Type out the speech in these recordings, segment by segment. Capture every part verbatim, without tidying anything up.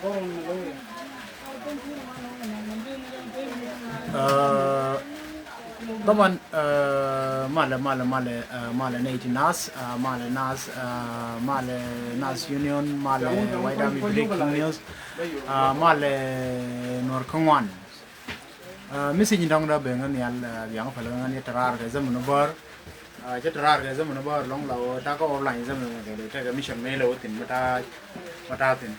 Aa, طبعا, aa, malɛ, malɛ, malɛ, aa, malɛ nɛy ti naath, aa, malɛ naath, aa, malɛ naath union, malɛ White Army Breaking News, aa, malɛ Nuɔr kä ŋuan. Aa, message in dɔ̱ŋ dee ben ŋän nhial, aa, biaŋ päl ŋän yɛ tɛraar kɛ zaman bär. Aa, cɛ tɛraar kɛ zaman bär lɔŋ la wä ta̱a̱ kä online zaman kɛ tekɛ mission mëë lɛ wä thi̱n ma ta̱a̱, ma ta̱a̱ thi̱n.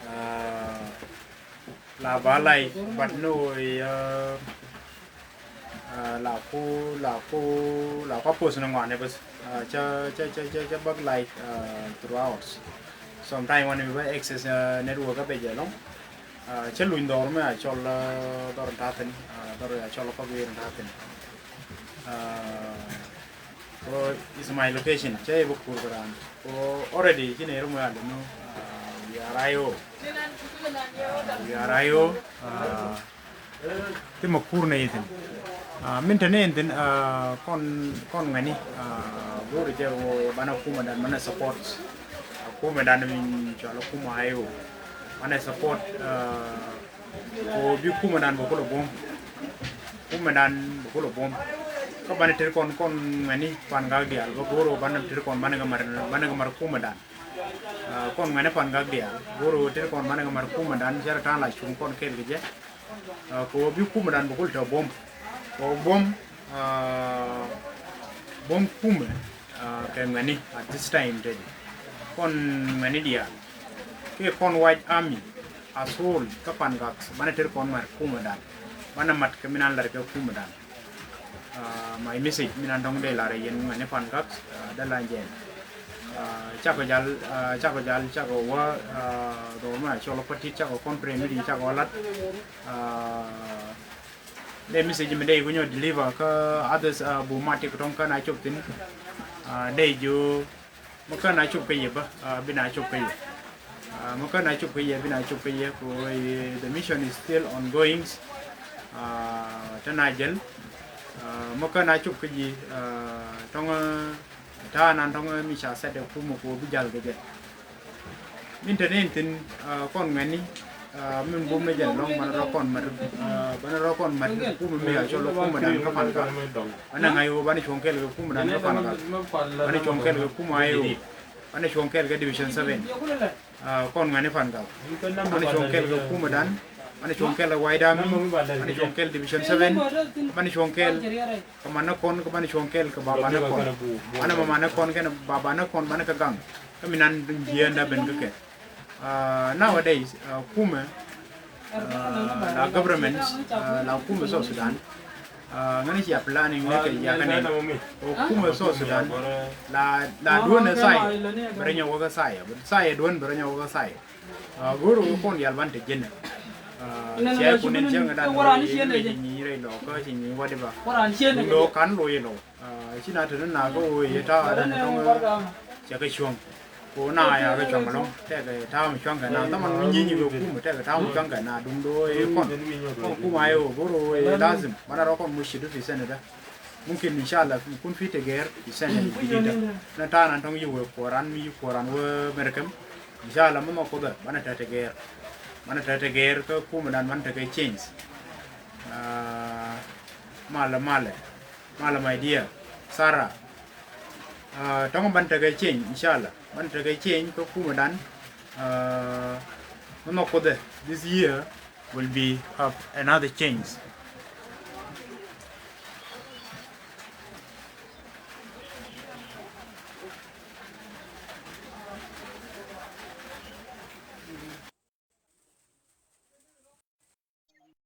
Aa, la ba like, but no, aa, aa, la ku, la ku, la ku post ni ŋuan ni bäth. Aa, cä, cä, cä, cä, cä bäk like, aa, throughout. Sometime wani mi bä access, aa, network a bɛ jɛ lɔŋ. Aa, cä luny dhɔr mɛ a cɔl, aa, dhɔr in ta̱thin, aa, dhɔr a cɔl kɔk in ta̱thin. Aa, ko is my location, cä i̱ bä kur kɛ raan. Ko already ci nɛ rum a lɛ nu, aa, we are I O. Aa, we are I O. Aa, ti ma kur nɛ ithin. Aa, min te nɛ ithin, aa, kɔn, kɔn ŋani, aa, go̱o̱ri jɛ wä banɛ kumɛ dan, banɛ support. Aa, kumɛ dan min cɔal kumɛ I O. Banɛ support, aa, ko bi kumɛ dan bä kulɛ buɔ̱m. Kumɛ dan bä kulɛ buɔ̱m. Kä banɛ ter kɔn, kɔn ŋani Pan Gak diaal, bä go̱o̱r wä banɛ ter kɔn banɛ kɛ mar, banɛ kɛ mar kumɛ dan. Aa, kɔn ŋani Pan Gak diaal, go̱o̱r wä ter kɔn banɛ kɛ mar kumɛ dan, cɛ rɛ ta̱a̱ la cuŋ kɔn kɛɛl kɛ jɛ. Aa, kɛ ɣöö bi kumɛ dan bɛ kul tɛ buɔ̱m. Kɛ ɣöö buɔ̱m, aa, buɔ̱m kumɛ, aa, kɛ ŋuɛni at this time tedi. Kɔn ŋuɛni diaal kiɛ kɔn White Army as whole kä Pan Gak banɛ ter kɔn mat kumɛ dan. Banɛ mat kɛ min an lar kɛ kumɛ dan. Aa, my message min an dɔ̱ŋ dee lar yɛn ŋuɛni Pan Gak, aa, dee la jɛn. Aa, cakɔ jal, aa, cakɔ jal, cakɔ wä, aa, dhɔr mɛ a cɔl kä tit, cakɔ kɔn prɛ mi di cakɔ lat. Aa, dee message mi dee ku nyɔ deliver kä others, aa, bu mat ti kɛ tɔŋ kä na cop thin. Aa, dee jiö mɛ kä na cop kä yɛ bä, aa, bi na cop kä yɛ. Aa, mɛ kä na cop kä yɛ, bi na cop kä yɛ, ko, ee, the mission is still ongoing. Aa, te na jɛl, aa, mɛ kä na cop kä ji̱, aa, tɔŋ, aa, ta̱a̱ nan tɔŋ, aa, mi ca sɛt ɛ kumɛ ko bi jal kɛ jɛ. Min te ni in thin, aa, kɔn ŋuɛni, aa, min bum ni jɛn lɔŋ banɛ rɔ kɔn mat, aa, banɛ rɔ kɔn mat kumɛ mi a cɔl kumɛ dan kä Pan Gak. Banɛ ŋa̱c wä banɛ cuɔ̱ŋ kɛl kɛ kumɛ dan kä Pan Gak. Banɛ cuɔ̱ŋ kɛl kɛ kumɛ I O. Banɛ cuɔ̱ŋ kɛl kɛ Division seven. Aa, kɔn ŋuɛni Pan Gak. Banɛ cuɔ̱ŋ kɛl kɛ kumɛ dan. Banɛ cuɔ̱ŋ kɛl kɛ White Army. Banɛ cuɔ̱ŋ kɛl Division seven. Banɛ cuɔ̱ŋ kɛl kɛ manɛ kɔn, kɛ banɛ cuɔ̱ŋ kɛl kɛ babanɛ kɔn. Banɛ ma manɛ kɔn kɛnɛ babanɛ kɔn banɛ kɛ gaŋ. Kä mi nan jiɛn da ben kä kɛ. Aa, nowadays, aa, kumɛ, aa, la government, aa, la kumɛ South Sudan. Aa, ŋäni cia planning ni kɛ yakä nɛn. Ɔ kumɛ South Sudan la, la duɔ̱n ɛ say bɛ rɛ nyɔk wä kä say, say duɔ̱n bɛ rɛ nyɔk wä kä say. Aa, go̱o̱r wä kɔn yal ban te jɛn. Aa, cia kun nɛn cäŋ dan wä ci nyi rɛy lɔ kä ci nyi wä di ba. Duŋ dɔ kan lo yɛ lɔ. Aa, ci na te ni na kä wä yɛ ta̱a̱ dan tɔŋ cɛ kɛ cuɔ̱ŋ. Ko na ya kɛ cuaŋ lɔŋ tɛkɛ ta̱a̱ mi cuaŋ kɛ na thaman mi nyi nyi kɛ kum tɛkɛ ta̱a̱ mi cuaŋ kɛ na duŋ do ɛ kɔn. Kɔn kum a yɛ wä goro ɛ lazim banɛ rɔ kɔn mushkilat fi sene da. Mumkin inshallah mi kun fi tegɛr fi sene jidida. Na ta̱a̱ na tɔŋ yi wä kuɔran mi yi kuɔran wä Mɛrkɛm. Inshallah mama kudɛ banɛ tɛ tegɛr. Banɛ tɛ tegɛr kä kum dan banɛ tɛ kɛ change. Aa, malɛ malɛ. Malɛ my dear Sarah. Aa, tɔŋ ban tekɛ change, inshallah. Ban tekɛ change kä kumɛ dan. Aa, mɛ mɛ kudɛ, this year will be have another change.